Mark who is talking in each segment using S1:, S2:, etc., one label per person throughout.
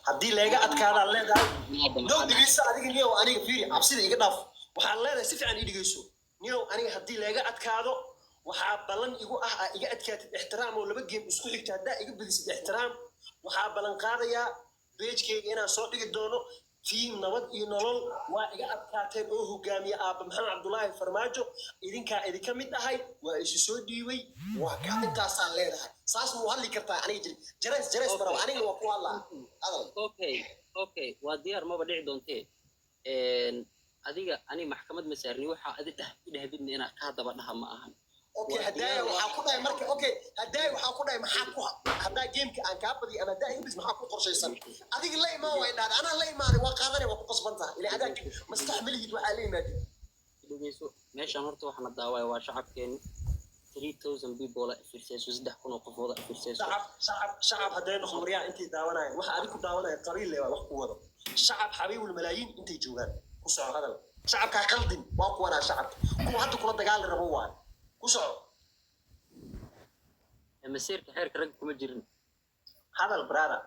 S1: Haddii leega adkaadaa leedahay, no, dhegeyso adiga niyow. Aniga fiiri, cabsida iga dhaaf. Waxaan leedahay, si fiican ii dhegeyso niyow. Aniga haddii leega adkaado, waxaa ballan igu ah aa iga adkaatid ixtiraam oo laba game isku xigta haddaa iga badisid ixtiraam, waxaa ballan qaadayaa page-kayga inaan soo dhigi doono "Team Nabad iyo Nolol waa iga adkaateen oo hogaamiye aabba Maxamed Cabdulaahi Farmaajo, idinkaa idinka mid ahay, waa isu soo dhiibay." Waa ka intaasaan leedahay. Saas muu hadli kartaa? Aniga jiri jareys jareys maraba, aniga waa ku hadlaa hadal.
S2: Okay, waa diyaar, maba dhici doontee. Adiga ani maxkamad ma saarni. Waxaa adi dheh idhahdidna inaad kaa daba dhaha ma ahan.
S1: Okay.
S2: Waa
S1: Hadaaya
S2: diyaar.
S1: Waxaa ku dhahay marka, okay, hadaaya waxaa ku dhahay, maxaa ku haddaa game-ka aan kaa badiyo ama haddaa iga bis, maxaa ku qorshaysan? Adiga la imaan waa idhahda, anaa la imaaday, waa qaadanay, waa ku qasban tahay ilaa adaa maskax ma lihid waxaa la imaadid.
S2: Dhegeyso, meeshaan horta waxana daawaya waa shacabkeeni, 3000 people a fiirsayso, 3000 oo qofooda fiirsayso.
S1: Shacab, shacab, shacab hadday noqon waryaa, intay daawanayaan waxa adig ku daawanaya qabiil le waa wax ku wado. Shacab xabiibul malaayiin intay joogaan, ku soco hadal. Shacabkaa qaldin, waa kuwanaa shacabka, kuwa hadda kula dagaali rabo waay. Ku soco.
S2: Masiirka xeerka ragga kuma jirin.
S1: Hadal, brother.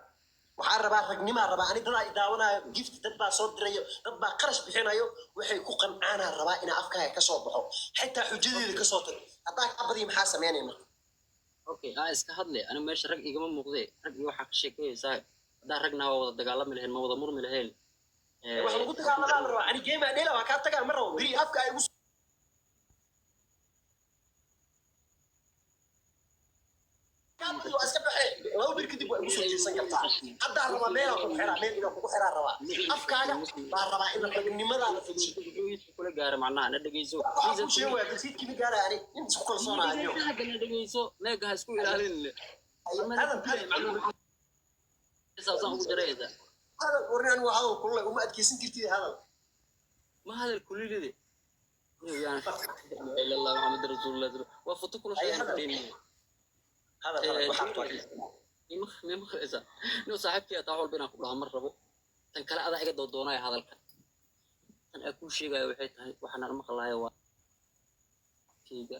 S1: Waxaan rabaa ragnimaa rabaa ani. Dadaa i daawanayo, gift dad baa soo dirayo, dad baa qarash bixinayo, waxay ku qancaanaa rabaa inaa afkaaga kasoo baxo, xitaa xujadeeda kasoo tag. Haddaa kaa badiyo, maxaa sameynaya marka?
S2: Okay, aa iska hadle. Ani meesha rag igama muuqdee, rag iyo waxaa ka sheekayaysaa. Haddaa ragna waa wada dagaalami lahayn, ma wada murmi lahayn.
S1: Wax lagu dagaalamaa la rabaa. Ani game aa dhela, waa kaa tagaa, ma rabo beri afka ay igu kaa badiyo, waa iska baxee. 2 bir kadib waa igu soo jeesan kartaa. Haddaa rabaa meelaa kugu xiraa, meel inaa kugu xiraa rabaa. Afkaaga baa rabaa in ragnimadaada fujiyo.
S2: Kula gaara macnaha, na dhegeyso.
S1: Waxaa kuu sheegaya basiidkii ma gaaraya. Ani inta isku kalsoonayo.
S2: Hadda na dhegeyso, meega ha isku ilaalin.
S1: Hadal, hadal.
S2: Saasaan ugu jaraysa.
S1: Hadal warni, anigu hadal kulule uma adkeysan kartid hadal.
S2: Ma hadal kulilide ila allah Maxamed rasuulullah waa foto kula
S1: Ay,
S2: sheegan
S1: hadal.
S2: fadhiin.
S1: Hadal, hadal, waxaad ku
S2: Mimaqlaysa nin saaxiibkii taa walba inaan ku dhaho mar rabo. Tan kale adaa iga doodoonaya hadalka. Tan aan kuu sheegayo waxay tahay, waxaan aan maqlaaya waa keyga.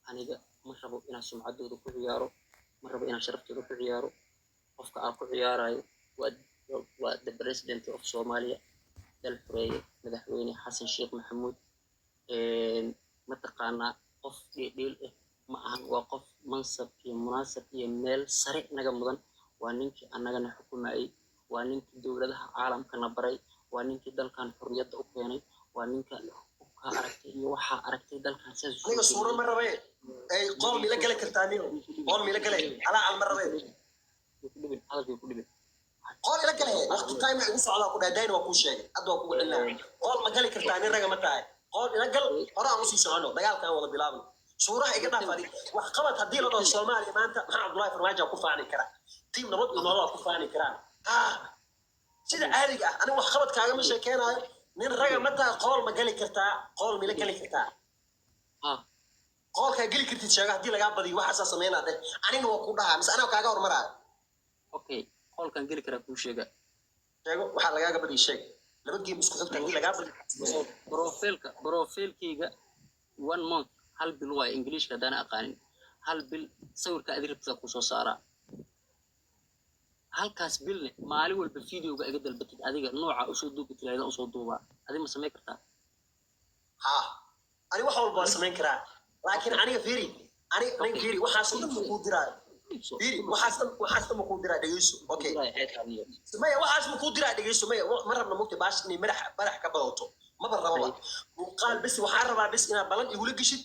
S2: Aniga ma rabo inaan sumcaddooda ku ciyaaro, ma rabo inaan sharaftooda ku ciyaaro. Qofka aan ku ciyaarayo waa the president of Somalia, dal xoreeye, Madaxweyne Xasan Sheekh Maxamuud. Mataqaanaa, qof dheeldheel ah ma ahan, waa qof mansab iyo munaasab iyo meel sare naga mudan. Waa ninkii annagana xukumayay, waa ninkii dowladaha caalamkana baray, waa ninkii dalkan xorriyadda u keenay, waa ninka kaa aragtay iyo waxaa aragtay dalkan sidaas u
S1: Aniga
S2: soo
S1: suuro ma rabe. Ay, qool mila geli kartaa niyo? Qool mila gale, calaacal ma rabe.
S2: Ku dhibin, hadalkay ku dhibin.
S1: Qool ila gale, waqti time igu socdaa ku dhahay, dayna waa kuu sheegay, hadda waa kugu celinaya. Qool ma gali kartaa? Nin raga ma tahay? Qool ila gal, hore aan usii socono, dagaalka aan wada bilaabno. Suuraha iga dhaaf adi. Wax qabad haddii la dhaho, Soomaaliya maanta Maxamed Cabdullaahi Farmaajo ku faani kara, team Nabad iyo Nolol ku faani karaan. Ah, sida caadiga ah, aniga wax qabad kaagama sheekeenaayo. Nin raga ma tahay? Qool ma gali kartaa? Qool mila gali kartaa?
S2: Ha.
S1: Qoolkaa geli kartid sheego. Haddii lagaa badiyo, waxaasaa sameynaa dheh, anigna waa ku dhahaa mise anaa kaaga hormaraayo.
S2: Okay, qolkan geli karaa kuu sheega.
S1: Sheego waxaa lagaaga badiyo, sheeg. Laba game isku xigta haddii lagaa badiyo.
S2: Profile-kayga one month, hal bil waayo. Ingiliishka haddaan aqaanin, hal bil sawirka adi rabtida kusoo saaraa. Halkaas bilne maalin walba videoga iga dalbatid, adiga nooca usoo duubi tiraahda usoo duubaa. Adi ma samayn kartaa?
S1: Ha, ani wax walba waan samayn karaa, laakiin aniga fiiri, aniga fiiri, waxaas dhan ma kuu diraayo. Fiiri, waxaas dhan ma kuu diraa. Dhegeyso, okay. Maya, waxaas ma kuu diraa. Dhegeyso, maya, ma rabna mugta baash inay madax badax ka badato, maba rababa. Muuqaal bes waxaan rabaa, bes inaad balan igula geshid.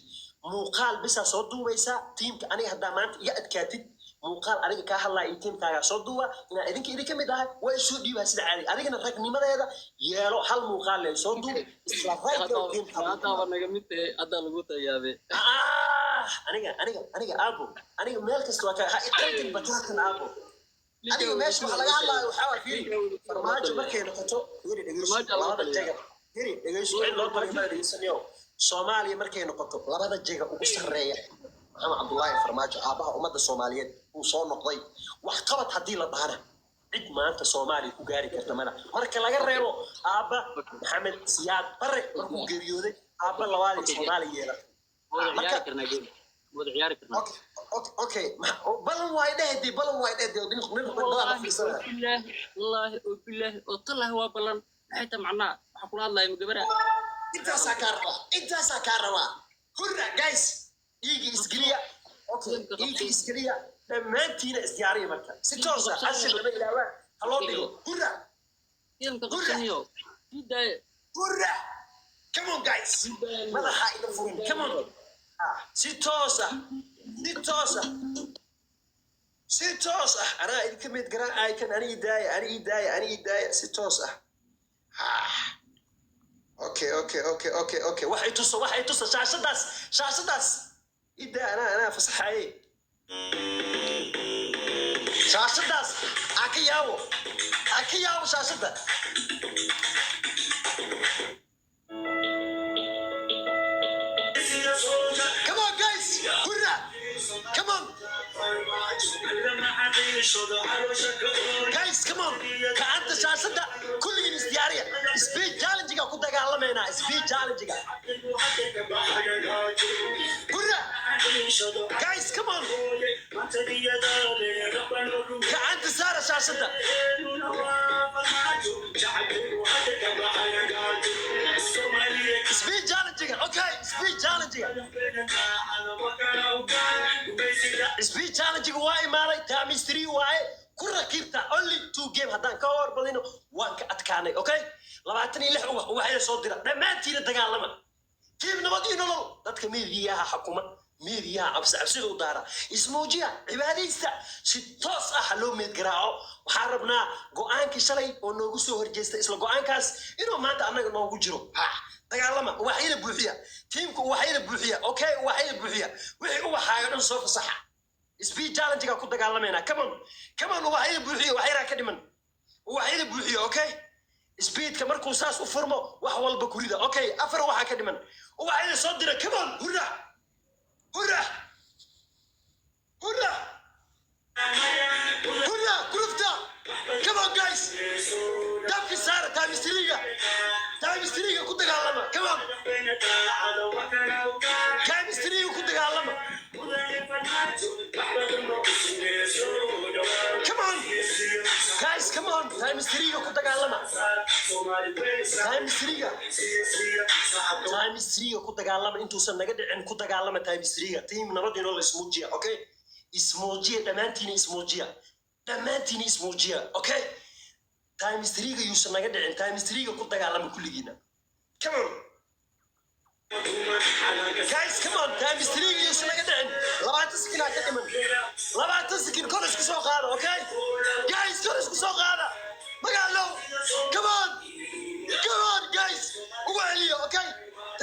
S1: Muuqaal besaa soo duubaysaa team-ka. Aniga haddaa maanta iga adkaatid, muuqaal aniga kaa hadlaya iyo team-kaagaa soo duuba inaa idinka idinka mid ahay, waa isoo dhiibaa sida caadi. Adigana ragnimadeeda yeelo, hal muuqaal le soo duub isla right now game-ka.
S2: Haddaaba naga mid tahay, haddaa lagu tayaabe.
S1: Ah, aniga aabo, aniga meel kasta waa ka ha iqaldin bataatan aabo. Adiga meesha waxa laga hadlaayo waxaa waa, fiiri, Farmaajo markay noqoto, fiiri, dhegeyso, labada jaga, fiiri, dhegeyso, cid loo talay ma dhegeysanayo. Soomaaliya markay noqoto, labada jaga ugu sarreeya Maxamed Cabdullaahi Farmaajo, aabaha ummadda Soomaaliyeed, uu soo noqday. Wax qabad haddii la dhahana, cid maanta Soomaaliya ku gaari karta mana, marka laga reebo aabba Maxamed Siyaad Barre markuu geeriyooday, aabba labaad ee Soomaaliya yeelatay.
S2: Wada ciyaari karnaa game, wada ciyaari karnaa.
S1: Okay. Okay, balan waay dhehdi, balan waay dhehdi, nin nin badan
S2: Wallaahi
S1: fiirsanaya.
S2: Oo bilaahi, wallaahi oo bilaahi oo tallaahi, waa ballan. Maxay tahay macnaha waxaa kula hadlaya ma gabadha?
S1: Intaasaa kaa rabaa, intaasaa kaa rabaa. Hurra guys, dhiigii isgeliya. Okay, dhiigii isgeliya dhammaantiina, isdiyaariya marka si toosa. Cashir lama ilaawaan ha loo dhigo. Hurra!
S2: Gameka qabsaniyo sii daaye.
S1: Hurra! Come on guys,
S2: Sii daaye.
S1: madaxa ina furin. Come on. Ah, si toos ah, si toos ah, si toos ah. Anaa idinka mid garaacay kan. Ani daaya, ani daaya, ani daaya, si toos ah. Ah, okay. Waxay tusa, waxay tusa shaashadaas, shaashadaas ida. Anaa fasaxaye shaashadaas. Aa ka yaabo, aa ka yaabo shaashada. Come on guys, hurra! Come on guys, come on. Gacanta shaashada kulligiin, isdiyaariya. Speed challenge-ga ku dagaalamaynaa, speed challenge-ga. Hurra guys, come on. Gacanta saara shaashada. Speed challenge-ga, okay, speed challenge-ga, speed challenge-ga waa imaaday. Times three waaye ku rakibta. Only two game haddaan ka hor badino, waan ka adkaanay. Okay, 26 ubax, ubaxyada soo dira dhammaantiina. Dagaalama, team nabad iyo nolol. Dadka miidiyaha xukuma, miidiyaha cabsi cabsida u daara, ismuujiya, cibaadaysta. Si toos ah ha loo meed garaaco. Waxaan rabnaa go-aankii shalay oo noogu soo horjeesta, isla go-aankaas inuu maanta annaga noogu jiro. Ha dagaalama, ubaxyada buuxiya, tiimka ubaxyada buuxiya. Okay, ubaxyada buuxiya, wixii ubaxaayo dhan soo fasaxa. Speed challenge-ga ku dagaalamayna. Come on, come on. Ubaxyada buuxiya, wax yaraa ka dhiman. Ubaxyada buuxiya. Okay, speedka markuu saas u furmo, wax walba ku rida. Okay, afar waxaa ka dhiman. Ubaxyada soo dira. Come on. Hurra, hurra, hurra, hurra! Gurufta. Come on guys, dabka saara. Times three-ga, times three-ga ku dagaalama. Come on, times three-ga ku dagaalama. Come on guys, come on. Times three-ga ku dagaalama, times three-ga, times three-ga ku dagaalama. Intuusan naga dhicin ku dagaalama times three-ga. Team nabad inoo la ismuujiya. Okay, ismuujiya dhammaantiina, ismuujiya dhammaantiina, ismuujiya. Okay, times three-ga yuusan naga dhicin. Times three-ga ku dagaalama kulligiina. Come on guys, come on. Times three-ga yuusan naga dhicin. 20 secondaa ka dhiman, 20 second. Kor isku soo qaada. Okay guys, kor isku soo qaada magaalo. Come on, come on guys, ugu celiyo. Okay,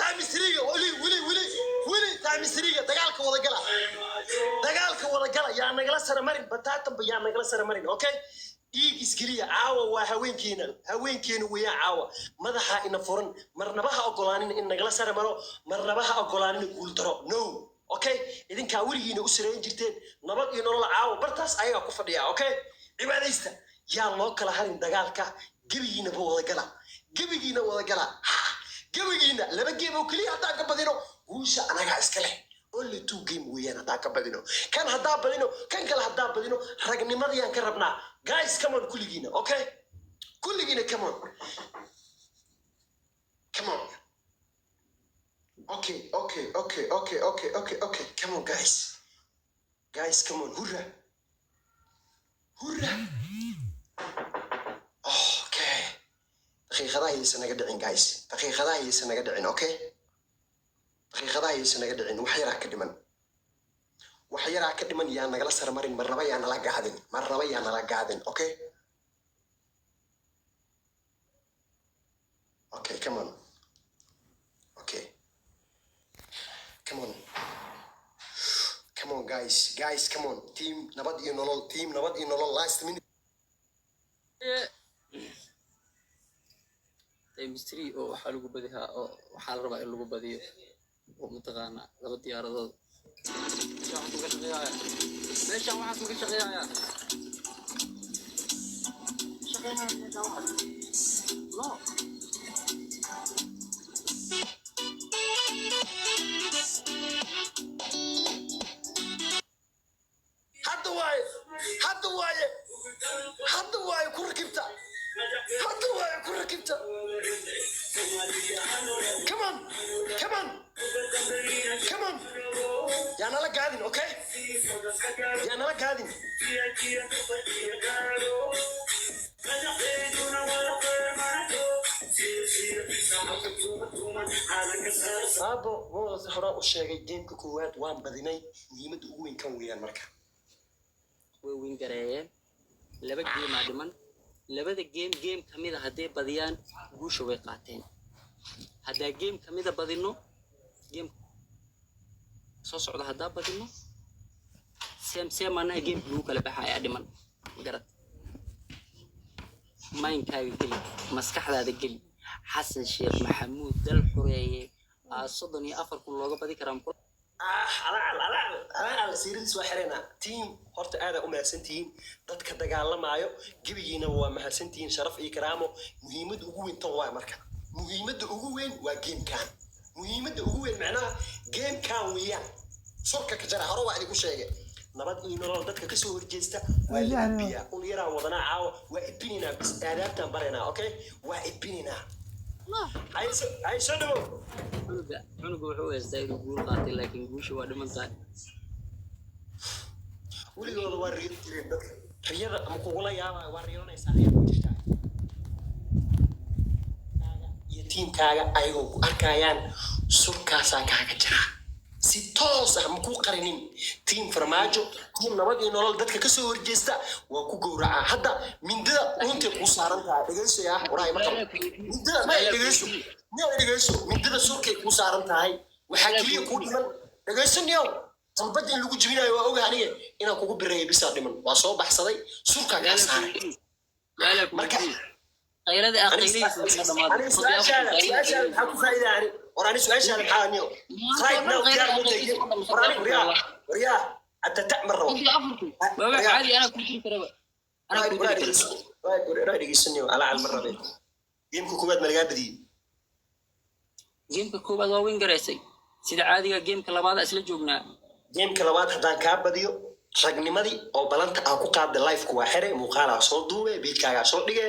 S1: times three-ga weli, weli, weli, weli times three-ga. Dagaalka wada gala, dagaalka wada gala. Yaa nagala sara marin bataatanba, yaa nagala sara marin. Okay, dhiig isgeliya. Caawa waa haweenkeena, haweenkeena weeyaan caawa. Madaxa ina furan, marnaba ha ogolaanin in nagala sara maro, marnaba ha ogolaanin guuldaro. No. Okay, idinkaa weligiina u sarayn jirteen nabad iyo nolol. Caawa bartaas ayagaa ku fadhiya. Okay, cibaadaysta, yaa loo kala harin dagaalka. Gebigiinaba wada gala, gebigiina wada gala. Gebigiina laba game oo keliya haddaan ka badino, guusha anagaa iska leh. Only two game weeyaan haddaan ka badino kan, haddaa badino kan kale, haddaa badino, ragnimadayaan ka rabnaa. Guys, come on, kulligiina. Okay, kulligiina, come on, come on. Okay, come on guys, guys, come on. Hurra, hurra! Okay, daqiiqadaha yaysan naga dhicin guys, daqiiqadaha yaysan naga dhicin. Okay, daqiiqadaha yaysan naga dhicin. Wax yaraa ka dhiman, wax yaraa ka dhiman. Yaa nagala sarmarin marnaba, yaa nala gaadin marnaba, yaa nala gaadin. Okay, come on. Okay, come on, come on guys, guys, come on. Team nabad iyo nolol, team nabad iyo nolol, last minute.
S2: Times three oo waxaa lagu badiyaa oo waxaa la rabaa in lagu badiyo oo mataqaanaa laba diyaaradood. Meeshaan waxaas maka shaqeeyaa? Meeshaan waxaas maka shaqeynaya, meeshaan waxaas no.
S1: Ku rakibta. Come on, come on, come on. Yaa nala gaadin, okay? Yaa nala gaadin. Aabo, waa si horaa u sheegay, gameka koowaad waan badinay. Muhiimadda ugu weyn kan weeyaan marka.
S2: Way win gareeyeen. Laba geemaa dhiman. Labada game, game kamida hadday badiyaan, guusha way qaateen. Haddaa game kamida badino, game soo socda haddaa badino, same same annaga gameka lagu kala baxa ayaa dhiman. Garad maynkaaga geli, maskaxdaada geli. Xasan Sheekh Maxamuud dal xureeye aa 34,000 looga badi karaa.
S1: Ah, alacal, alacal, alacal, siiradiis waa xireynaa. Team, horta aada u mahadsantihiin dadka dagaalamaayo. Gebigiinaba waa mahadsantihiin, sharaf iyo karaamo. Muhiimadda ugu weyn tan waa marka, muhiimadda ugu weyn waa gamekan. Muhiimadda ugu weyn macnaha gamekan weeyaan. Surka ka jara, hore waa idinku sheegay, Nabad iyo Nolol dadka kasoo horjeesta waa la edbiyaa. Ul yaraan wadanaa caawa, waa edbinaynaa bis, aadaabtaan baraynaa. Okay, waa edbinaynaa. Hay, soo dhawow.
S2: Cunuga wuxuu haystaa inuu guul qaatay, laakiin guusha waa dhiman tahay.
S1: Weligooda waa riyo jireen dadka. Riyada ama kugula yaabaayo, waa riyoonaysaa, ayaa ku jirtaa iyo tiimkaaga ayagoo ku arkayaan, surkaasaa kaaga jira si toos ah, ma kuu qarinin. Team Farmaajo, team Nabad iyo Nolol dadka kasoo horjeesta waa ku gowracaa. Hadda mindida dhuntay kuu saaran tahay. Dhegeyso yaa waraay, ma qabo mindida, ma dhegeyso niyow, dhegeyso. Mindida surkay kuu saaran tahay, waxaa keliya kuu dhiman, dhegeyso niyow, qalbada in lagu jebinayo waa oga aniga, inaan kugu bireeyo bisaa dhiman. Waa soo baxsaday, surkaa kaa saaray. Marka
S2: Qaylada aa qayladiisa ma dhamaado.
S1: Ani su-aashaada maxaa ku faa'iida? Ani war, ani su-aashaada maxaa niyo? Right now diyaar mu tahay? War ani, waryaa, waryaa, atata ma rabo.
S2: 34,000 waa wax caadi, anaa kuu diri karaba, anaa kuu diri kara.
S1: Waraa, dhegeysaniyo, alacal ma rabe. Gameka koowaad ma lagaa badiyey?
S2: Gameka koowaad waa win garaysay sida caadiga. Gameka labaad isla joognaa.
S1: Gameka labaad haddaan kaa badiyo, ragnimadii oo balanta aa ku qaadda lifeka waa xere, muuqaalaa soo duube, pagekaagaa soo dhige,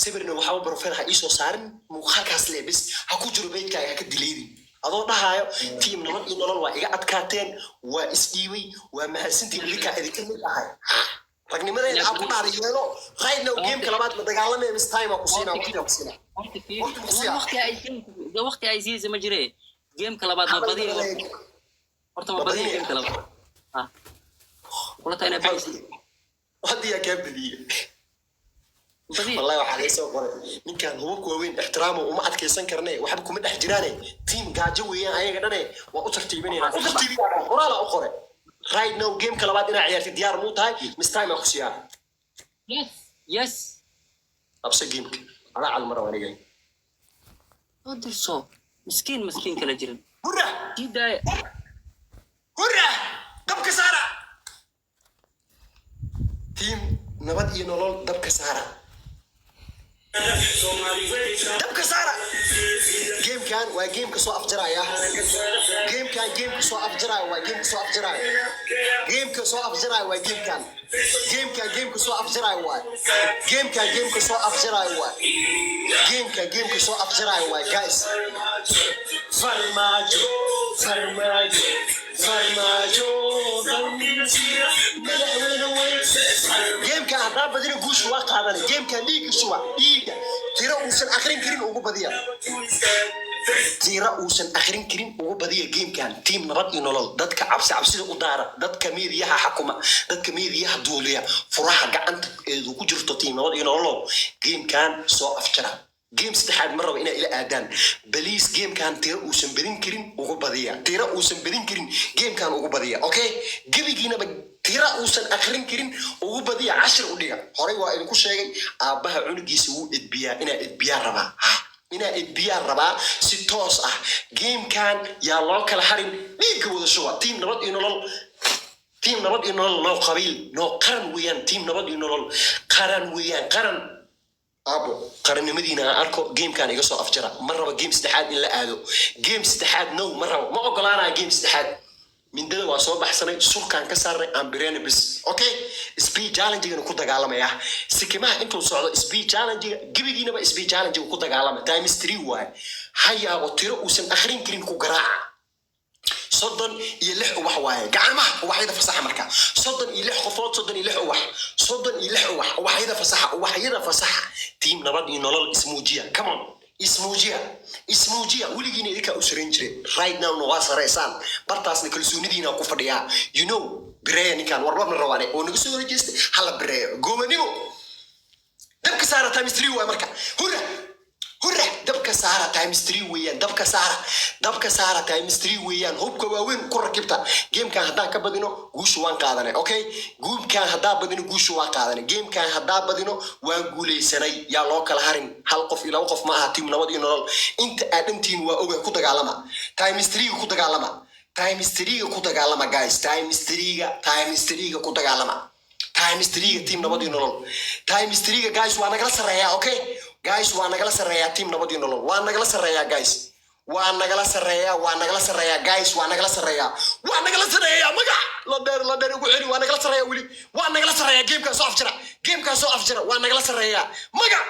S1: sawirna waxaba profile ha iisoo saarin. Muuqaalkaas lee bis ha ku jiro pagekaaga, ha ka dileydin, adoo dhahaayo team Nabad iyo Nolol waa iga adkaateen, waa isdhiibay, waa mahadsantiin, idinkaa idinka mid ahay. Ragnimadeeda aa ku dhaara yeelo. Right now gameka labaad ma dagaalamaya mis time aa ku siinaa, waqti aa ku siinaa. Waqti ku siiyaa.
S2: Waqti ay siiyeysa ma jire. Gameka labaad ma badiya horta? Ma badiya gameka labaad? Ah, kula taa inaa badiysid.
S1: Hadda yaa kaa badiyey?
S2: Badiya.
S1: Wallahi waxaa laga soo qoray ninkan hubabka waaweyn ixtiraamo uma adkaysan karne, waxba kuma dhex jiraane, team gaajo weeyaan ayaga dhane. Waa u tartiibinayna, u tartiibinaa, qoraalaa u qore. Right now gameka labaad inaa ciyaartid diyaar muu tahay mis time aa ku siiyaa?
S2: Yes.
S1: Qabso gameka, anaa calmara aniga.
S2: Soo dirso, miskiin, miskiin kala jirin.
S1: Hurra!
S2: Sii daaya.
S1: Hurra, dabka saara! Team Nabad iyo Nolol, dabka saara, dabka saara. Gamekan waa gameka soo afjaraya. Gamekan gameka soo afjaraya waa gameka soo afjaraya. Gameka soo afjaraya waa gamekan. Gamekan gameka soo afjaraya waa gamekan. Gameka soo afjaraya waa gamekan. Gameka soo afjaraya waa, guys. Farmaajo, Farmaajo, Farmaajo, madaxweyne weyn. Gamekan haddaa badina, guusha waa qaadanay. Gamekan dhiigga shuba, dhiigga tiro uusan akrin karin ugu badiya, tira uusan akrin karin ugu badiya gamekan. Team Nabad iyo Nolol, dadka cabsi cabsida u daara, dadka miidiyaha xakuma, dadka miidiyaha duuliya, furaha gacanta eedu ku jirto team Nabad iyo Nololow, gamekan soo afjara. Game saddexaad ma rabo inay ila aadaan, please. Gamekan tira uusan badin karin ugu badiya, tira uusan badin karin gamekan ugu badiya. Okay, gebigiinaba tira uusan akrin karin ugu badiya, cashir u dhiga. Horay waa idinku sheegay, aabbaha cunugiisa wuu edbiyaa. Inaa edbiyaa rabaa, ha, inaa edbiyaa rabaa si toos ah. Gamekan yaa loo kala harin, dhiigga wada shuba. Team Nabad iyo Nolol, team Nabad iyo Nolol, noo qabiil, noo qaran weeyaan. Team Nabad iyo Nolol qaran weeyaan, qaran. Aabo, qarannimadiina aan arko. Gamekan iga soo afjara. Ma rabo game saddexaad in la aado. Game saddexaad no, ma rabo, ma ogolaanaya game saddexaad. Mindada waa soo baxsanay, surkaan ka saarnay, aan bireena bis. Okay, speed challenge-gana ku dagaalamaya. Sikimaha intuu socdo speed challenge-ga, gebigiinaba speed challenge-ga ku dagaalama. Times three waaye. Ha yaabo tiro uusan akhrin karin ku garaaca. 36 ubax waaye. Gacmaha ubaxyada fasaxa. Marka 36 qofood, 36 ubax, 36 ubax. Ubaxyada fasaxa, ubaxyada fasaxa. Team Nabad iyo Nolol, ismuujiya. Come on, ismuujiya, ismuujiya. Weligiina idinkaa u sarayn jire, right nowna waa saraysaan. Bartaasna kalsoonidiina ku fadhiyaa. Bireeya ninkaan. Warwarna rawaane oo naga soo horjeestay, hala bireeyo. Gobanimo dabka saara. Times three waay. Marka hurra, hurra, dabka saara. Times three weeyaan. Dabka saara, dabka saara. Times three weeyaan. Hubka waaweyn ku rakibta. Gamekan haddaan ka badino, guushu waan qaadanay. Okay, gamekan haddaan badino, guushu waan qaadanay. Gamekan haddaan badino, waan guuleysanay. Yaa loo kala harin. Hal qof iyo laba qof ma aha. Team Nabad iyo Nolol, inta aad dhantiin waa oga. Ku dagaalama times three, ku dagaalama times three, ku dagaalama, guys. Times three-ga, times three-ga ku dagaalama. Times three-ga, team Nabad iyo Nolol, times three-ga. Guys, waa nagala sarreeyaa. Okay guys, waa nagala sarreeyaa. Team Nabad iyo Nolol waa nagala sarreeyaa. Guys, waa nagala sarreeyaa, waa nagala sarreeyaa. Guys, waa nagala sarreeyaa, waa nagala sarreeyaa. Magac la dheer, la dheer ugu celi. Waa nagala sarreeyaa weli, waa nagala sarreeyaa. Gamekaa soo afjara, gamekaa soo afjara. Waa nagala sarreeyaa. Magac,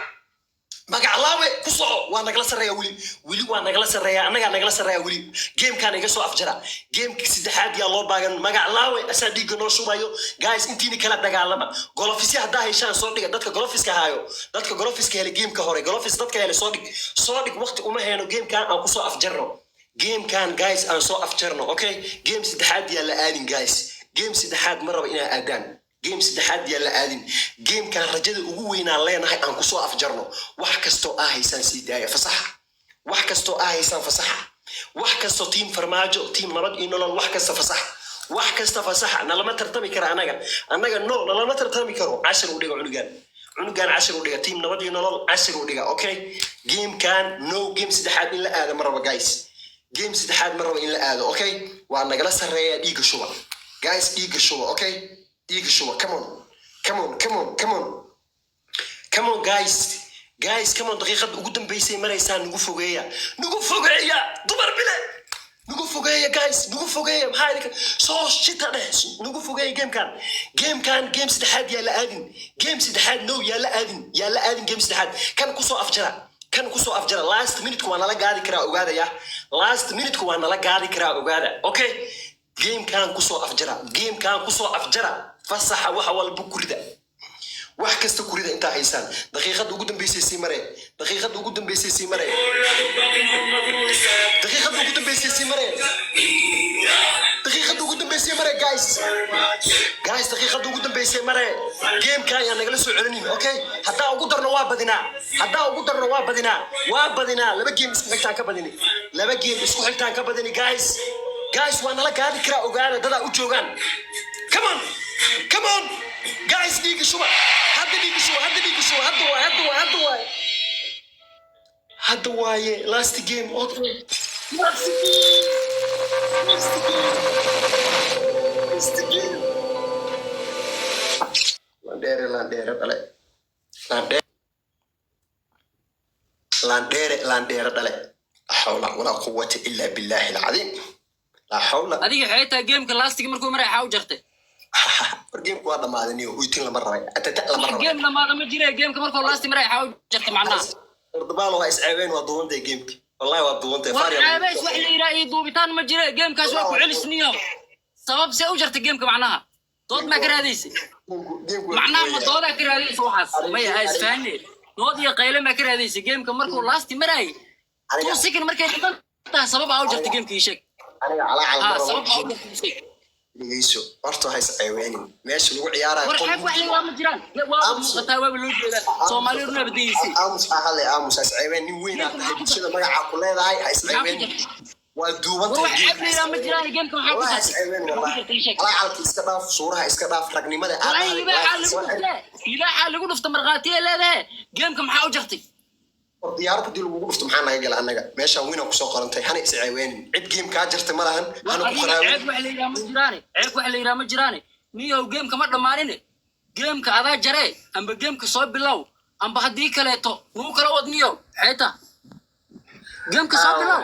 S1: magac laawe ku soco. Waa nagala sarreeya weli, weli waa nagala sarreeya. Annagaa nagala sarreeya weli. Gamekaan iga soo afjara. Gameka saddexaad yaa loo baagan. Magac laawe asaa dhiigga noo shubayo. Guys, intiina kala dagaalama. Gloves-ya haddaa heshaan, soo dhiga. Dadka gloveska haayo, dadka gloveska helay gameka hore, gloves dadka helay, soo dhig, soo dhig. Waqti uma heeno. Gamekan aan kusoo afjarno. Gamekan, guys, aan soo afjarno. Okay, game saddexaad yaa la aadin. Guys, game saddexaad ma raba inaa aadaan. Game saddexaad yaa la aadin. Gamekan rajada ugu weynaan leenahay aan kusoo afjarno. Wax kastoo aa haysaan sii daaya, fasaxa. Wax kastoo aa haysaan fasaxa. Wax kastoo, team Farmaajo, team Nabad iyo Nolol, wax kasta fasaxa, wax kasta fasaxa. Nalama tartami kara annaga. Annaga no, nalama tartami karo. Cashir u dhiga cunugan, cunugan cashir u dhiga. Team Nabad iyo Nolol, cashir u dhiga. Okay, gamekan no, game saddexaad in la aado ma rabo. Guys, game saddexaad ma rabo in la aado. Okay, waa nagala sarreeya. Dhiigga shuba, guys, dhiigga shuba. Okay, dhiigga shuba. Come on, come on, come on, come on, come on, guys, guys, come on. Daqiiqada ugu dambeysay maraysaa. Nagu fogeeya, nagu fogeeya. Dumar bile, nagu fogeeya. Guys, nagu fogeeya. Maxaa idinka soo shita dheh? Nagu fogeeya gamekan. Gamekan game saddexaad yaa la aadin. Game saddexaad no, yaa la aadin, yaa la aadin game saddexaad. Kan kusoo afjara, kan kusoo afjara. Last minute waa nala gaadi karaa, ogaadaya. Last minute waa nala gaadi karaa, ogaada. Okay, gamekan kusoo afjara, gamekan kusoo afjara. Fasaxa wax walba, kurida wax kasta, kurida intaa haysaan. Daqiiqada ugu dambeysay sii mare. Daqiiqada ugu dambeysay sii mare. Daqiiqada ugu dambeysay sii mare. Daqiiqada ugu dambeysay mare. Guys, guys, daqiiqada ugu dambeysay mare. Gameka ayaan nagala soo celinin. Okay, haddaa ugu darno waa badinaa. Haddaa ugu darno waa badinaa, waa badinaa. Laba game isku xigtaan ka badini, laba game isku xigtaan ka badini. Guys, guys, waa nala gaadi karaa, ogaada. Dadaa u joogaan. Come on, come on, guys. Dhiigga shuba hadda, dhiigga shuba hadda, dhiigga shuba hadda. Waay hadda, waay hadda, waay hadda waaye. Last game. Okay, last game, last game, last game. Landheere, landheere dhale, landheere, landheere, landheere dhale. La xawla walaa quwata illa billahi alcadiim. La xawla.
S2: Adiga waxay tahay gameka lastigi markuu maray xaa u jartay?
S1: War gameku waa dhammaaday niyo. Uytin lama rabay, atata lama rabay.
S2: Game dhamaada ma jire. Gameka markuu lasti maray xaa u jartay macnaha?
S1: Ordabaal waa isceebeen. Waa duubantay gameki, wallahi waa duubantay.
S2: War ceebeys wax la yidhaha iyo duubitaan ma jire. Gamekaas waa ku celisniyo. Sabab see u jartay gameka macnaha? Dood maa ka raadaysay macnaha? Ma doodaa ka raadaysa waxaas? Maya, ha isfahane. Dood iyo qayle maa ka raadaysay? Gameka markuu lasti maraayay, 2 second markay dhiman tahay, sabab aa u jartay gameka ii sheeg.
S1: Aniga calaacal
S2: Ha
S1: ma
S2: sabab aa u
S1: rabo.
S2: jartay ii sheeg.
S1: Dhegeyso horta, ha isceebeenin. Meesha lagu ciyaarayo
S2: War
S1: qol
S2: xeeb wax la yidhaha ma jiraan. Waa muuqataa, waaba loo jeedaa. Soomaaliya runaa badayeysay.
S1: Aamus ha hadle, aamus. Ha isceebeen. Nin weyn aad tahay, bulshada magacaa ku leedahay. Ha isceebeen, waa duuban.
S2: War wax ceeb la yidhaha ma jiraan. Gameka maxaa ku
S1: Wallahi
S2: jartay?
S1: isceebeen.
S2: Maxaa ku
S1: Wallahi
S2: jartay ii sheeg.
S1: Calacalka iska dhaaf, suuraha iska dhaaf, ragnimada aad
S2: Wallahi
S1: tahay.
S2: libaaxaa lagu dhuftee, libaaxaa lagu dhufta, markhaatiya leedahe. Gameka maxaa u jartay?
S1: War diyaarad hadii lagugu dhufto, maxaa naga gala annaga? Meeshaan wiina kusoo qorantay. Hana isceebeenin. Cid game kaa jartay ma lahan.
S2: War
S1: Hana ku
S2: adiga
S1: qaraawin.
S2: Ceeb wax la yidhaha ma jiraane, ceeb wax la yidhaha ma jiraane. Niyow, gameka ma dhammaanine. Gameka adaa jaree. Amba gameka soo bilow, amba haddii kaleeto nagu kala wad niyow xeeta. Gameka soo bilow.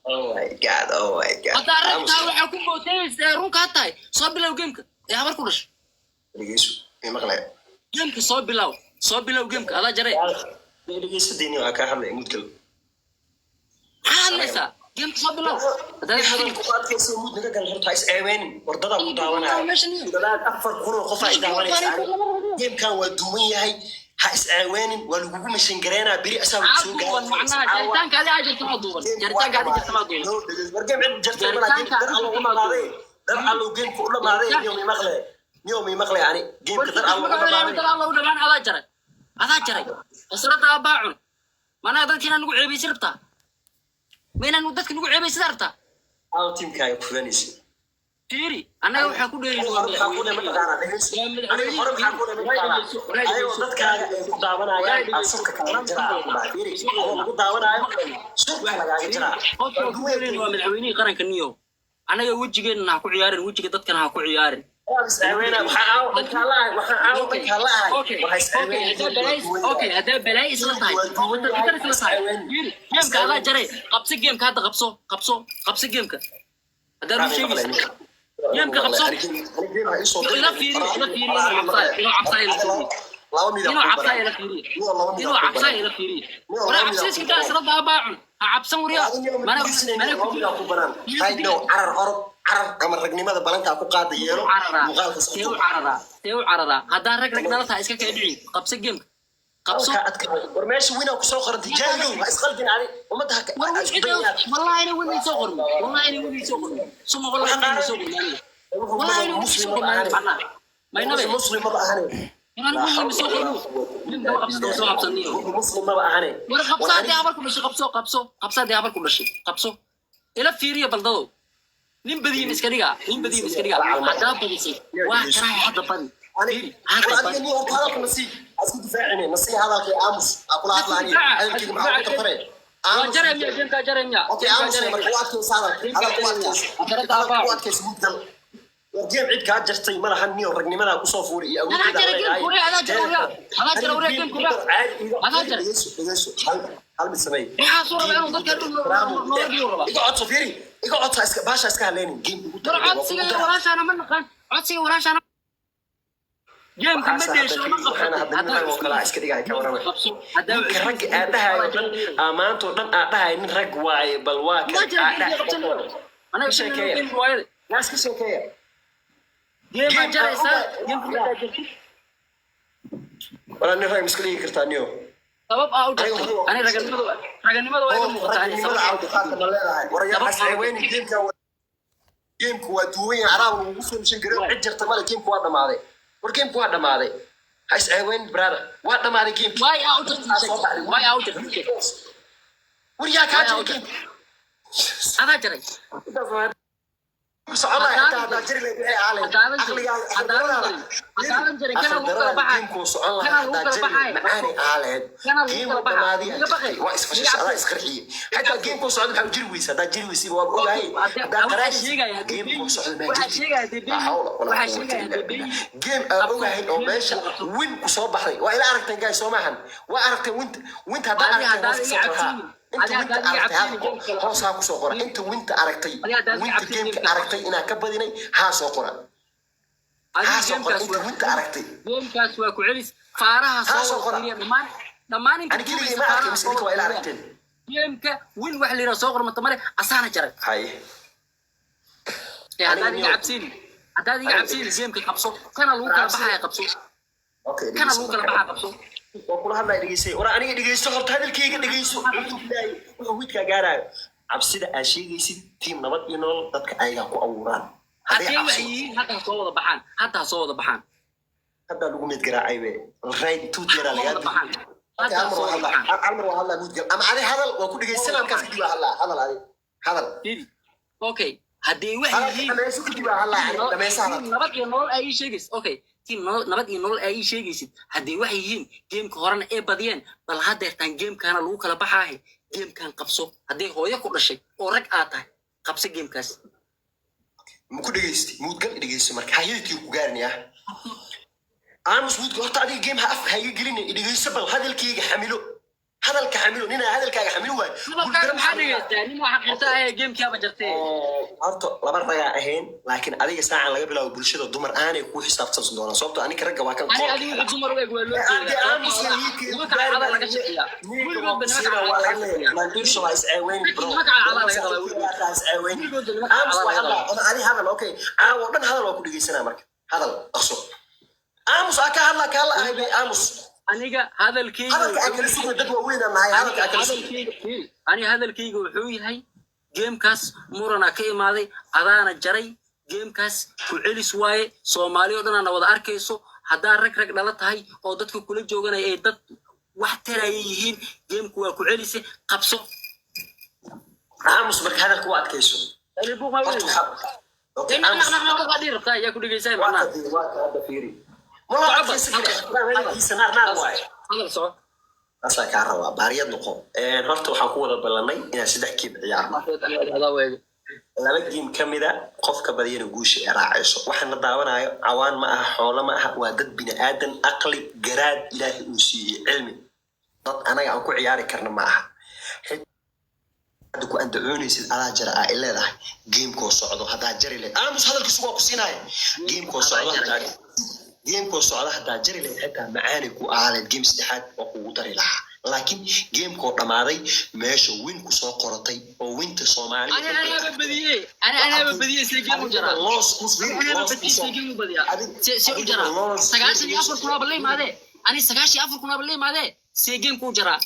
S1: Oh my God, oh my God.
S2: Haddaa ragtaa waxaa ku mooteynaysa runkaa tahay. Soo bilow gameka ee habar ku dhashay.
S1: Dhegeyso, may maqlaya?
S2: Gameka soo bilow, soo bilow gameka, adaa jaray.
S1: Dhegeyso, deyni waa kaa hadlay, mudgal.
S2: Maxaa hadlaysaa? Gameka soo bilow. Haddaad
S1: Hadalku ku adkaysa, mud naga gal horta, ha is ceebeynin. Wardadaa ku daawanaya.
S2: Meeshan iyo
S1: Dadaad 4,000 oo qof ay daawanaysa. Gamekan waa duuban yahay, ha is ceebeynin. Waa lagugu mashin gareynaa beri asaa lagu soo
S2: duuban macnaha jaritaanka adi aa jirta maa duuban, jaritaanka adi jirta maa duuban.
S1: War game cid jartay malaha, game dar allo u dhamaaday, dar allo gameka u dhamaaday. Niyo mi maqle, niyo mi maqle, ani gameka dar allo u dhamaaday.
S2: Dad Alla u dhamaan, adaa jaray, adaa jaray asrada abbaa cun. Manaa dadka inaa nagu ceebaysi rabtaa? Ma inaan dadka nagu ceebaysid rabtaa?
S1: Aw, teamkaaga ku fulanaysa.
S2: Fiiri, annaga waxaa ku dheeri.
S1: Hore maxaa ku dheh mataqaanaa? Dhegeyso. Aniga hore maxaa ku dheh mataqaanaa? Ayagoo dadkaaga ay ku daawanayaan aa surka kaaga jiraa ku dhahay. Fiiri, adoo lagu daawanaayo surka lagaaga jiraa.
S2: Qofka ku dheerin waa madaxweynihii qaranka, niyo. Annaga wejigeenna ha ku ciyaarin, wejiga dadkana ha ku ciyaarin.
S1: Waa is ceebeynaa, waxaa aawo dhankaa la ahay, waxaa aawo dhankaa la ahay. Waxaa is ceebeynaa.
S2: Okay, haddaa balaayo isla tahay oo wadda fitar isla tahay, fiiri, gameka adaa jaray. Qabso gameka hadda, qabso, qabso, qabso gameka. Haddaa run sheegaysa, gameka qabso. Ila fiiri, ila fiiri, inuu cabsaay, inuu cabsaay ila fiiri.
S1: Laba mid
S2: Inuu cabsaay ila fiiri, inuu cabsaay ila fiiri. Wara cabsiiska daa, isla daabaa cun, ha cabsan wariyaa. Mana mana ku
S1: Ku banaan right now, carar, orod, carar ama ragnimada balantaa ku qaada yeelo.
S2: Cararaa.
S1: Muuqaalka
S2: See u cararaa? See u cararaa? Haddaa rag rag nala tahay, iska kala dhici. Qabso gameka, qabso.
S1: War meesha winaa kusoo qorantay, jaahilow, ha isqaldin adi ummadda ha
S2: War
S1: ha isku dayayaa.
S2: Wallahi ina weyn soo qormi, wallahi ina weyn soo qormi suma, wallahi ina soo qormi, wallahi ina weyn soo qormi macnaha maynabe.
S1: Muslim maba ahane.
S2: Inaan weyn soo qormi, ninka qabsado soo qabsaniyo.
S1: Muslim maba ahane.
S2: War qabso haddii habar ku dhashay, qabso, qabso, qabso haddii habar ku dhashay, qabso. Ila fiiriya baldadow, nin badiyin iska dhigaa, nin badiyin iska dhigaa. Haddaa badisay waa karahay, hadda badi. Fiiri, hadda
S1: War adiga
S2: badi.
S1: Ni horta hadalka nasii, ha isku difaacine, nasii hadalka, aamus aa kula hadlaani. Hadalkayga maxaa ku tartare?
S2: Waa jaraya miya gamekaa? Jaraya miya?
S1: Okay, aamus. Marka u adkaysa hadalka, hadalka u adkaysa, hadalka u adkaysa, mudgal. War game cid kaa jartay ma lahan, niyo, ragnimadaa kusoo fuulay iyo
S2: Adaa jaray game kuure, adaa jaray wariyaa, adaa jaray wariyaa game kuure, adaa jaray.
S1: Dhegeyso, dhegeyso, hal mid sameey.
S2: Waxaasuu rabaa inuu dadka nooga dhigo rabaa.
S1: Iga codso, fiiri, iga codso, iska baasha iska haleynin, game ugu
S2: War codsiga iyo walaashaana ma naqaan, codsiga walaashaana gameka ma dheesho, ma qabsato.
S1: Kala iska dhigay ka warama.
S2: Qabso haddaa.
S1: Ninka ragga aad dhahayo dhan aa maanta oo dhan aad dhahay nin rag waaye, bal waa
S2: Ma
S1: kan
S2: jira
S1: aad
S2: game qabsan. Anaga
S1: Sheekeeya.
S2: game waayada.
S1: Yaa iska sheekeeya.
S2: Game baa jaraysaa, gameka ma jartid.
S1: Walaa nin rag ma iska dhigi kartaa, niyo?
S2: Sabab aa u jartay ani raganimada, raganimada waa iga muuqataa ani
S1: Ragnimada
S2: sabab.
S1: Cabdiqaadir ma leedahay? War yaa xaseweyni, gameka gameku waa duuban yahay, araab lagugu soo nishan gareyo, cid jarta male, gameku waa dhamaaday. War gameku waa dhamaaday, ha is ceeweynin brother, waa dhamaaday gameki.
S2: Waay aa u jartay, waay aa u jartay.
S1: War yaa kaa jaray game?
S2: Adaa jaray.
S1: Soconaya xitaa haddaa jari lahayd waxay ahaa lahayd.
S2: Haddaadan jarin,
S1: Aqligaaga
S2: haddaadan jarin, haddaadan jarin, kana lagu kala baxay.
S1: Gameku socon lahaa
S2: Kana lagu
S1: haddaa
S2: kala
S1: jari
S2: baxay.
S1: macaanay ahaa lahayd.
S2: Kana lagu
S1: Game
S2: kala baxay.
S1: dhamaaday
S2: Iga baqay.
S1: waa isfashishay, adaa isqarxiyey. Xitaa gameku socda maxaa u jiri weysa? Haddaa jiri weysay waa ogahay. Haddaa
S2: Waxaa
S1: qaraaraysa
S2: sheegaya haddii
S1: gameku socda maa
S2: waxaa
S1: jirtid.
S2: sheegaya haddii
S1: La hawla walaa
S2: waxaa
S1: quwwata
S2: sheegaya
S1: illa
S2: haddii
S1: billah. Game aan ogahay oo meesha win ku soo baxday waa ila aragteen guys, soo maahan? Waa aragteen winta, winta haddaa
S2: Adiga
S1: aragteen
S2: haddaad
S1: hoos
S2: iga
S1: kusoo qora.
S2: cabsiinin.
S1: Inta
S2: Adiga
S1: winta
S2: haddaad iga
S1: aragtay ha
S2: cabsiinin, game
S1: hoos ha kusoo qora. Inta winta aragtay,
S2: Adiga haddaad iga
S1: winta
S2: cabsiinin,
S1: gameka
S2: game
S1: aragtay inaan ka badinay haa soo qora,
S2: Adiga
S1: haa soo qora.
S2: gamekaas
S1: Inta
S2: waa
S1: winta aragtay
S2: gamekaas waa ku celis faaraha.
S1: Haa,
S2: Soo
S1: soo
S2: wada
S1: qora.
S2: fiiriya dhammaan, dhammaan inta
S1: Ani keligay
S2: duubaysa
S1: ma arkay
S2: faaraha
S1: mise
S2: soo
S1: idinka waa ila
S2: wada
S1: aragteen?
S2: fiiriya. Gameka win wax la yidhaha soo qormata male, asaana jaray.
S1: Haye.
S2: Ee haddaad
S1: Aniga
S2: iga cabsiinin, haddaad iga
S1: Aniga
S2: cabsiinin, gameka qabso, kana lagu kala baxaya qabso.
S1: Okay,
S2: Kana
S1: dhegeyso
S2: lagu kala
S1: marka.
S2: baxaa qabso.
S1: Waa kula hadlaya, dhegeysay. War aniga dhegeyso horta, hadalkayga dhegeyso. Wuxuu ilaahay wuxuu wiidkaa gaaraayo, cabsida aa sheegaysid, team Nabad iyo Nolol dadka ayagaa ku abuuraan hadday
S2: Haddii wax
S1: cabsi
S2: yihiin, hadda ha soo wada baxaan, hadda ha soo wada baxaan.
S1: Haddaa lagu mid garaacay be right two jeeraa
S2: Soo
S1: lagaa
S2: wada baxaan.
S1: Okay,
S2: Hadda
S1: hal mar
S2: soo
S1: waa
S2: wada
S1: hadlaa,
S2: baxaan.
S1: hal mar waa hadlaa, mudgal ama adi hadal waa ku dhegeysan, halkaas kadib waa hadlaa. Hadal adi, hadal.
S2: Fiiri. Okay, haddii wax
S1: Hadalka
S2: yihiin
S1: dhameyso, kadib waa hadlaa ani, dhameyso hadal.
S2: Team Nabad iyo Nolol ay ii sheegaysid, okay, team Nabad iyo Nolol ay ii sheegaysid, haddii waxay yihiin gameka horena ee badiyeen, bal haddeertaan gamekaana lagu kala baxaahe, gamekan qabso. Haddii hooyo ku dhashay oo rag aad tahay, qabso gamekaas.
S1: Ma ku dhegeystay? Mudgal, dhegeyso marka, hayadkii ku gaarinaya, aamus mudgal horta. Adiga game ha af ha iga gelin, dhegeyso bal hadalkayga, xamilo Hadalka xamilo, ninaa hadalkaaga xamilo waayo.
S2: Hadalkaaga maxaa dhegeystaa? Nin waxa qirta ee gamekiaba jartee.
S1: Horta laba ragaa ahayn, laakiin adiga saacan laga bilaabo bulshada dumar aanay kuu xisaabtansan doonaan, sababto aninka ragga waa kan.
S2: Ani adiga wixii dumar u eg waa loo jeedaa. Nimanka cadcada laga shakiyaa weligoodba, nimanka cadcada laga shakiyaa. Nimanka cadcada laga rabaa weligood. Weligoodba nimanka cadcada laga rabaa.
S1: Adi hadal, okay, caawo dhan hadal waa ku dhegeysanaa. Marka hadal dhaqso, aamus aa ka hadla kaa la ahay bay aamus.
S2: Aniga hadalkayga
S1: Hadalka aa kala sugna, dad waaweyn aan nahay, hadalka aa kala sugna.
S2: Aniga hadalkayga wuxuu yahay gamekaas muranaa ka imaaday, adaana jaray. Gamekaas ku celis waaye, Soomaali oo dhan aana wada arkayso. Haddaa rag rag dhala tahay oo dadka kula jooganaya ay dad wax taraya yihiin, gameku waa ku celise, qabso.
S1: Aamus marka hadalka u adkayso.
S2: Ani buuq ma
S1: Horta
S2: weyn.
S1: Okay, aamus.
S2: Naqnaq rabtaa yaa ku dhegeysay
S1: Waa
S2: macnaha.
S1: ka waa ka hadda fiiri. Ma loo adkaysan karo hadalkiisa, naar naar waaye.
S2: Hadal soco.
S1: Taasaa kaa rabaa, baariyad noqo. Horta waxaan ku wada ballanay inaan saddex game ciyaarno.
S2: Adaa weege.
S1: Laba game ka mida qofka badiyana guusha ee raacayso. Waxaan la daawanayo cawaan ma aha, xoolo ma aha, waa dad bini aadan, aqli garaad Ilaahay uu siiyey, cilmi. Dad anaga aan ku ciyaari karna ma aha. Hadda ku andacoonaysid adaa jara aa i leedahay gamekoo socdo haddaa jari lehed. Aamus, hadalkiisu waa ku siinaya. Gamekoo socdo haddaa, gamekoo socda haddaa jari lahayd, xitaa macaanay ku ahaaleed, game saddexaad waa kugu dari lahaa, laakiin gamekoo dhammaaday meesha win ku soo qoratay oo winta Soomaaliya
S2: Ani anaaba badiyey, ani anaaba badiyey, see game u jaraa?
S1: Loos ku
S2: Anaaba badiyey, see game u badiyaa, see u jaraa? 94,000 aaba la imaadee, ani 94,000 aaba la imaadee, see game kuu jaraa?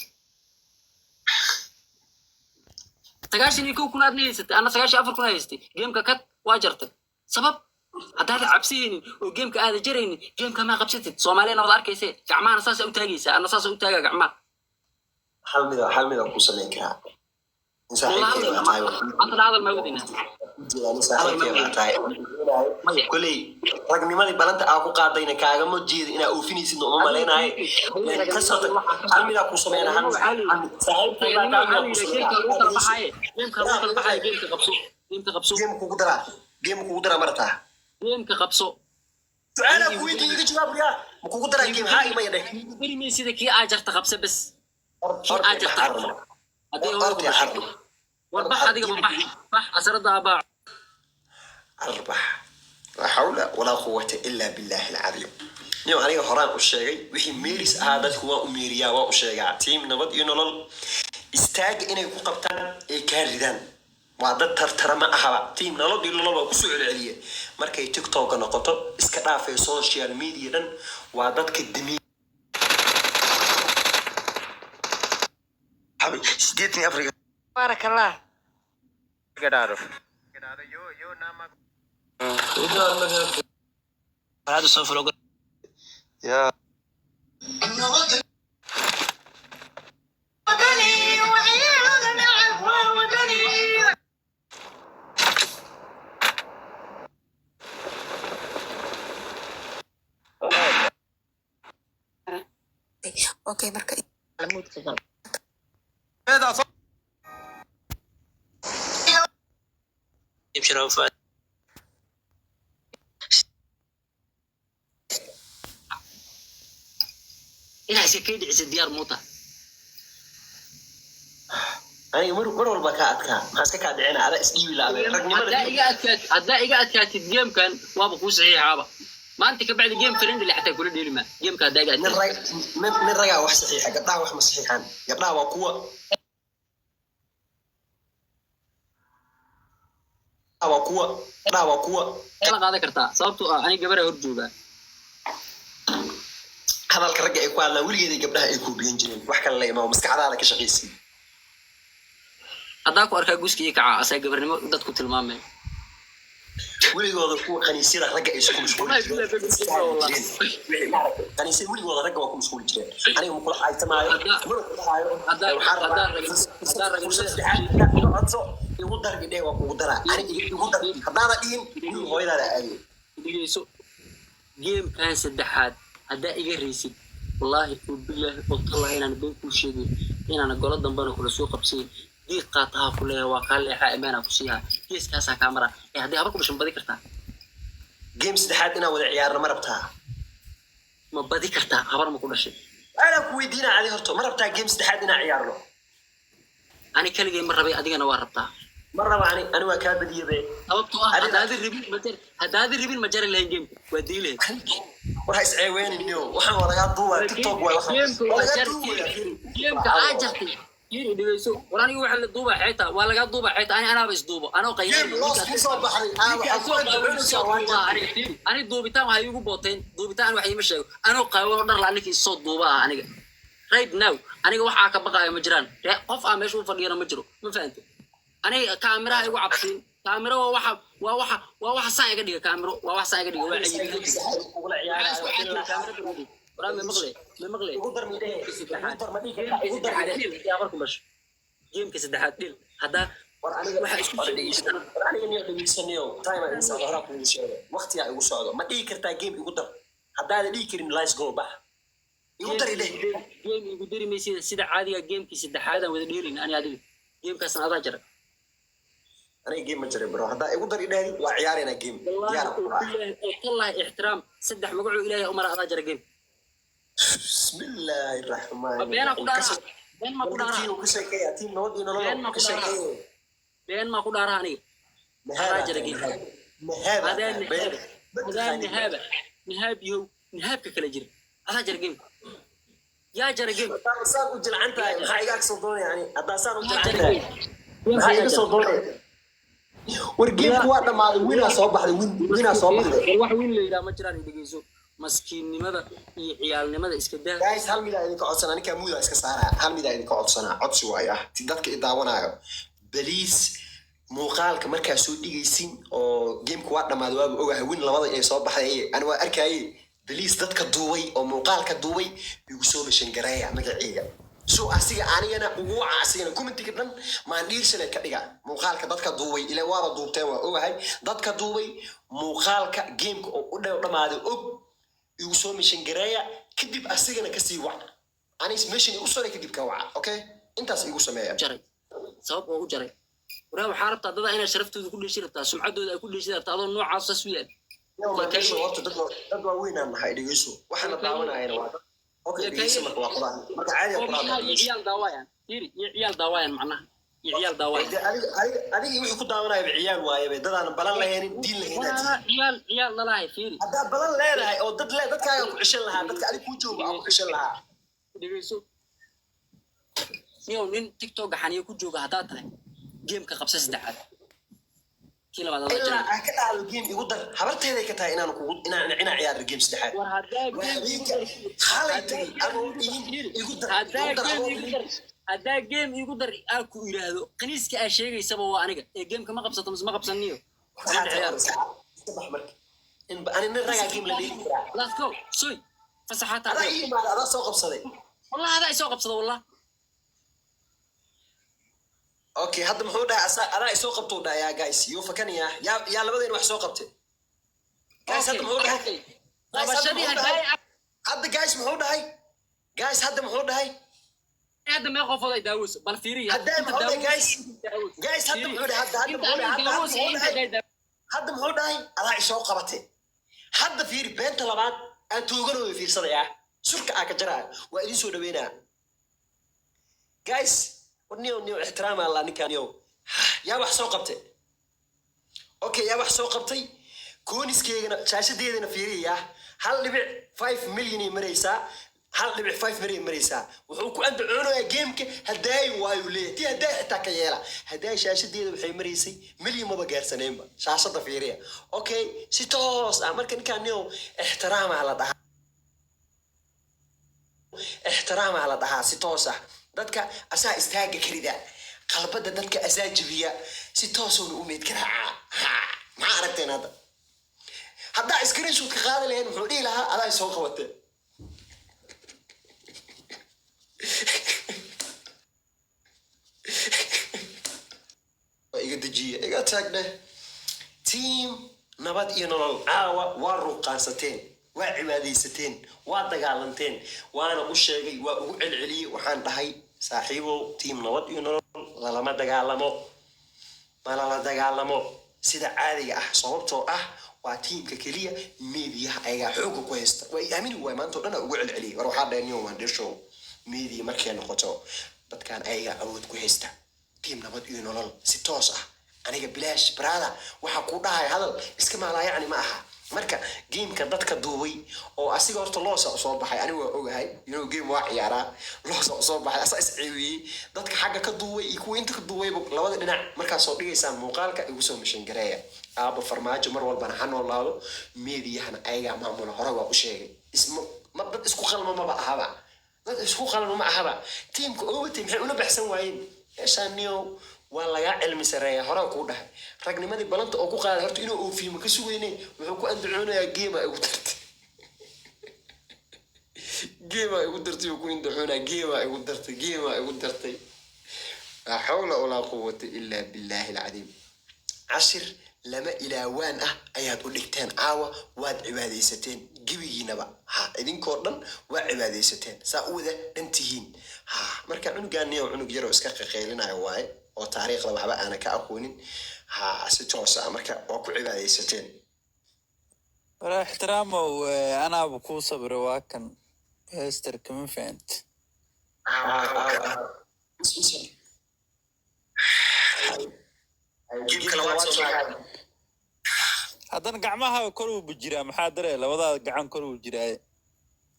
S2: 91,000 aadna haysatay, ana 94,000 haystay. Gameka kad waa jartay. Sabab haddaada cabsiyeynin oo gameka aada jaraynin, gameka maa qabsatid? Soomaaliyana wada arkayse, gacmahana saasa u taagaysaa, ana saasa u taagaa gacmaha.
S1: Hal mida ku samayn karaa in saaxiibkay baa tahay.
S2: Maanta hadal maa wadinaa?
S1: Nin saaxiibkay baa tahay.
S2: Maya.
S1: Koley ragnimadii balanta aa ku qaadayna kaagama jeeda inaa oofinaysidna uma malaynayo. Kasoo tag, hal midaa ku sameyna, hal mid saaxiibkay baa tahay, midaa ku
S2: Gameka lagu kala
S1: sameynaa.
S2: baxaaye, gameka lagu kala baxaaye, gameka qabso, gameka qabso.
S1: Game kugu daraa, game kugu daraa marataa?
S2: Gameka qabso.
S1: Su-aalaa ku weydiiyo, iga jawaab. Yaa ma kugu daraa game, haa imaya dheh.
S2: Beri sida kii aa jarta qabso bes, kii aa jarta qabso. Haddii hore ku dhashay war bax, adiga ma bax, bax asarada abaa.
S1: Arbax, laa xawla walaa quwata ila billahi alcadiim. Niyo aniga horaan u sheegay wixii meeris ahaa, dadku waa u meeriyaa, waa u sheegaa. Tiim Nabad iyo Nolol istaaga inay ku qabtaan ay kaa ridaan, waa dad tartara ma ahaba. Tiim Nolol iyo Nolol waa kusoo celceliye markay TikToka noqoto, iska dhaafay social media dhan, waa dadka damiye.
S3: 84.
S4: بارك الله.
S3: Get out of. Yeah.
S4: Okay, marka
S2: Inaa iska kay dhicisa diyaar muuta.
S1: Aniga mar walba kaa adkaa, maxaa iska kaa dhicina? Adaa isdhiibi laabay ragnimada.
S2: Haddaa iga adkaatid gamekan waaba kuu saxiixaaba. Maanta ka bacdi game friendly xataa kula dheeli maa gameka haddaa iga
S1: Nin
S2: adkaatid.
S1: Nin ragaa wax saxiixa, gabdhaha wax ma saxiixaan. Gabdhaha waa kuwa gabdhaha waa kuwa
S2: Kala qaadan kartaa, sababtoo ah aniga gabaraa hor joogaa.
S1: Hadalka ragga ay ku hadlaan weligeeday gabdhaha ay koobiyan jireen. Wax kale la imaamo, maskaxdaada ka shaqaysiin.
S2: Haddaa ku arkaa guska ii kaca asaa gabarnimo dadku tilmaamaya.
S1: Weligooda kuwa kaniisyada ragga ay isku mashquuli
S2: Wallahi
S1: jireen.
S2: billahi wallahi.
S1: Wixii maaragtay, kaniisyada weligooda ragga waa ku mashquuli jireen. Aniga ma kula xaytamaayo, mana kula haayo. Waxaan rabaa
S2: Haddaa
S1: fursad saddexaad iga codso, igu dar idheh, waa kugu daraa. Ani igu dar haddaada dhihin, wiil hooyadaada aadiyo.
S2: Dhegeyso, gamekan saddexaad haddaa iga raysid, wallaahi oo bilaahi oo tallahi inaan been kuu sheegay, inaana golo dambena kula soo qabsayn. Diiq qaataha ku leeyahay, waa kaa leexaa, imaanaa ku siihaa, geeskaasaa kaa maraa ee haddii habar ku dhashan badi kartaa.
S1: Game saddexaad inaan wada ciyaarno ma rabtaa?
S2: Ma badi kartaa? Habar ma ku dhashay?
S1: Anaa ku weydiinaa adi horto, ma rabtaa game saddexaad inaan ciyaarno?
S2: Ani keligay ma rabay, adigana waa rabtaa.
S1: Ma raba ani, ani waa kaa badiye be.
S2: Sababtoo ah haddaadi rabin ma jari lahayn gameka, waa dii lahayd.
S1: War ha isceeweyniniyo, waxaan waa lagaa duubaa, TikTok waay, waxaan waa lagaa duubaya.
S2: Gameka aa jartay, yiri dhegeyso. War aniga waxa la duubaa xeeta waa lagaa duubaa xeeta, ani anaaba isduubo anoo
S1: Game
S2: qaylinaya.
S1: loss ku soo baxday aa waxaa ku andacoonaysaa waa jartay.
S2: Ani duubitaan waxay igu booteen, duubitaan wax iima sheego, anoo qaawan oo dhar la ninkii soo duuba ah. Aniga right now aniga waxaa ka baqaayo ma jiraan. Qof aa meesha u fadhiyana ma jiro, ma fahante? Aniga kaamiraha igu cabsiin, kaamiro waa waxa saan iga dhiga, kaamiro waa wax saan iga dhiga, waa cayib.
S1: Kugula
S2: Waxaa isku
S1: ciyaarayo.
S2: caadiyay kaamirada. Waraa ma maqle, ma maqle?
S1: Igu dar midhe, igu dar, ma dhihi kartaa igu dar midhe?
S2: Gameka saddexaad dhil haddaa
S1: War aniga
S2: waxaa isku
S1: war dhegeysan, war aniga niyo dhegeysanayo, time aa igu socdo, horaa kugu sheegay, waqtigaa igu socdo. Ma dhihi kartaa game igu dar? Haddaada dhihi karin, let's go, bax, igu dar idheh.
S2: Game igu dari maysid sida caadiga. Gamekii saddexaadaan wada dheelin ani adiga, gamekaasna adaa jara.
S1: Aniga game ma jiray bro, haddaa igu dar idhahdi waa ciyaaraynaa game.
S2: Wallaahi
S1: Diyaar ku dhahay.
S2: oo tallahi ixtiraam saddex magacoo Ilaahay umara, adaa jara game.
S1: Bismillaahi raxmaani
S2: Ma beenaa ku dhaaraa? Been ma ku dhaaraa?
S1: Ka sheekeeya team nabad iyo nolol.
S2: Been ma
S1: ka
S2: ku dhaaraa?
S1: sheekeeya.
S2: Been maa ku dhaaraa aniga?
S1: Mahaaba.
S2: Adaa jara game.
S1: Mahaaba.
S2: Adaa nihaaba, adaa nihaaba, nihaab yow, nihaabka kala jira, adaa jara game. Yaa jara game?
S1: Haddaa saan u jilcan tahay, maxaa iga soo doonaya ani? Haddaa saan u
S2: Yaa
S1: jilcan
S2: jara
S1: tahay,
S2: game?
S1: maxaa iga soo doonaya? War gameku waa dhammaaday, winaa soo baxday, win, winaa soo baxday.
S2: War wax weyn la yidhaha ma jiraan, dhegeyso. Maskiinnimada iyo ciyaalnimada iska daa.
S1: Guys, hal midaa idinka codsanaa, ninkaa muudaa iska saaraa. Hal midaa idinka codsanaa, codsi waayo ah ti dadka i daawanaayo. Baliis muuqaalka markaa soo dhigaysin oo gameku waa dhammaaday, waaba ogahay win labada inay soo baxday, ani waa arkaaye. Baliis dadka duubay oo muuqaalka duubay igu soo mention gareeya magaceyga, so asiga anigana ugu waca, asigana commentiga dhan maandhiirsale ka dhiga muuqaalka dadka duubay. Ila waaba duubteen, waa ogahay. Dadka duubay muuqaalka gameka oo u dhow dhammaaday og igu soo mention gareeya, kadib asigana kasii wac, anis mention igu soo kadib ka waca. Okay, intaas igu sameeya.
S2: Jaray sabab oo u jaray. Waraa waxaa rabtaa dada inaad sharaftooda ku dheeshi rabtaa, sumcaddooda ay ku dheeshi rabtaa, adoo noocaas saas u yaal.
S1: Yow, ma dhegeyso horta, dad waaweynaan nahay, dhegeyso. Waxaana daawanayana waa dad. Okay, dhegeyso, marka waa quraan, marka caadi
S2: Oo
S1: quraan.
S2: macnaha iyo ciyaal daawaayaan, fiiri, iyo ciyaal daawaayaan, macnaha iyo ciyaal daawaayaan.
S1: Adiga wixii ku daawanaya ciyaal waaye bay, dadaan balan lahaynin, diin lahayn.
S2: Walaala, ciyaal ciyaal dhalahay, fiiri.
S1: Haddaa balan leedahay oo dad le dadkaaga ku ceshan lahaa, dadka adiga kuu jooga aan ku ceshan lahaa.
S2: Dhegeyso niyow, nin TikTok xaniyo ku jooga haddaad tahay, gameka qabsa saddexaad, kii labaad adaa
S1: Ilaa
S2: jaray.
S1: aan ka dhahdo game igu dar, habarteeday ka tahay inaan kugu inaan ciyaaro game saddexaad.
S2: War haddaa
S1: Waa
S2: game igu
S1: habeenka
S2: dar
S1: xalay tagay adoo dhihin igu dar,
S2: haddaa
S1: igu dar
S2: game
S1: adoo
S2: igu
S1: dhihin.
S2: dar, haddaa game igu dar aa ku yidhaahdo, qaniiska aa sheegaysaba waa aniga ee gameka ma qabsato mise ma qabsaniyo?
S1: Waxaa tahay iska bax marka. In ani nin ragaa game la dheeli karaa.
S2: Let's go, soy fasaxaata.
S1: Adaa ii imaada, adaa soo qabsaday.
S2: Wallah adaa isoo qabsada, wallah.
S1: Okay, hadda muxuu dhahay? Adaa isoo qabtuu dhahay. Yaa guys, yuu fakanayaa, yaa labadeen wax soo qabtay? Guys, hadda muxuu dhahay? Guys, hadda
S2: Qabashadii
S1: muxuu dhahay?
S2: Haddaa
S1: Hadda guys muxuu dhahay? Guys, hadda muxuu dhahay?
S2: Hadda mee qofood ay daaweyso? Bal fiiriya.
S1: Haddaa muxuu dhahay guys? Guys, hadda muxuu dhahay? Hadda muxuu dhahay? Hadda muxuu dhahay? Hadda muxuu dhahay? Adaa isoo qabatay. Hadda fiiri, beenta labaad aan tooganooyo fiirsadayaa, surka aa ka jaraayo, waa idin soo dhaweynaa guys. War niyow, niyow, ixtiraam allah ninkaan. Niyow, yaa wax soo qabtay? Okay, yaa wax soo qabtay? Kooniskeygana shaashadeedana fiiriyaa, 1.5 milyan ay maraysaa, 1.5 milyan maraysaa. Wuxuu ku andacoonayaa gameka haddaay waayuu leeyahay, tii haddaay xitaa ka yeela. Haddaay shaashadeeda waxay maraysay milyan, maba gaarsaneenba shaashada, fiiriya. Okay, si toos ah marka ninkaan niyow ixtiraamaa la dhahaa, ixtiraamaa la dhahaa. Si toos ah dadka asaa istaaga karida, qalbada dadka asaa jebiya, si toosoona u meyd garaacaa. Ha, maxaa aragteen hadda? Haddaa screenshot ka qaadi lahayn, muxuu dhihi lahaa? Adaa soo qabatee. Waa iga dejiye, iga taagdheh. Team nabad iyo nolol, caawa waa ruuqaansateen, waa cibaadaysateen, waa dagaalanteen, waana u sheegay, waa ugu celceliyey. Waxaan dhahay, saaxiibow, team nabad iyo nolol lalama dagaalamo, ma lala dagaalamo. Sida caadiga ah, sababtoo ah waa tiimka keliya meediyaha ayagaa xoogga ku haysta. Waa i aamini waay, maanta o dhan aa ugu celceliyay. War waxaa dhahay, niyo mandhishow, meediya markay noqoto dadkan ayagaa awood ku haysta. Tiim Nabad iyo Nolol si toos ah aniga bilaash brother waxaa kuu dhahaya, hadal iska maalaa yacni ma aha. Marka gameka dadka duubay oo asiga horta loosa usoo baxay, aniga waa ogahay inuu game waa ciyaaraa, loosa usoo baxay, asaa is ceebiyey. Dadka xagga ka duubay iyo kuwa inta ka duubayba labada dhinac markaa soo dhigaysaan muuqaalka igu soo mishin gareeya. Aaba Farmaajo mar walbana ha noolaado. Meediyahana ayagaa maamula, hore waa u sheegay. Isma ma dad isku qalma maba ahaba, dad isku qalma ma ahaba. Tiimka Overtime maxay ula baxsan waayeen meeshaan? Niyow, waa lagaa cilmi sareeya, hore kuu dhahay. Ragnimadii balanta oo ku qaaday horta inuu oofiyo ma ka sugayne. Wuxuu ku andacoonayaa game igu dartay, game igu dartay uu ku andacoonaya, game igu dartay, game igu dartay. Laa xawla walaa quwata ilaa billaahi alcadiim. Cashir lama ilaawaan ah ayaad u dhigteen caawa. Waad cibaadaysateen gebigiinaba, ha idinkoo dhan waa cibaadaysateen, saa u wada dhan tihiin. Ha marka cunugaaniyo cunug yaroo iska qaqaylinayo waaye oo taariikhda waxba aana ka aqoonin. Ha si toos ah marka waa ku cibaadaysateen.
S5: Walaa ixtiraamow, anaaba kuu sabray, waa kan hesterka, ma fahant?
S3: Gameka labaad soo baxay.
S5: Haddana gacmaha kor uu jiraa, maxaa daree? Labadaada gacan kor uu jiraaye.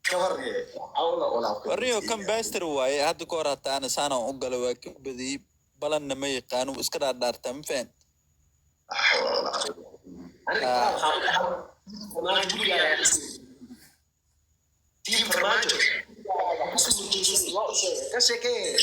S1: Kabarge xawla walaa quwwata
S5: warniyo kan
S1: illa
S5: baster waaye. Hadda ka hor hataa ana saanaan u galay, waa ka badiyey, balanna ma yaqaano, wuu iska dhaardhaartaa, ma fahant?
S1: Laa xawla walaa quwwata. Aniga waxaan u dhahay Farmaajo gurigaa, tiim Farmaajo ka sheekee.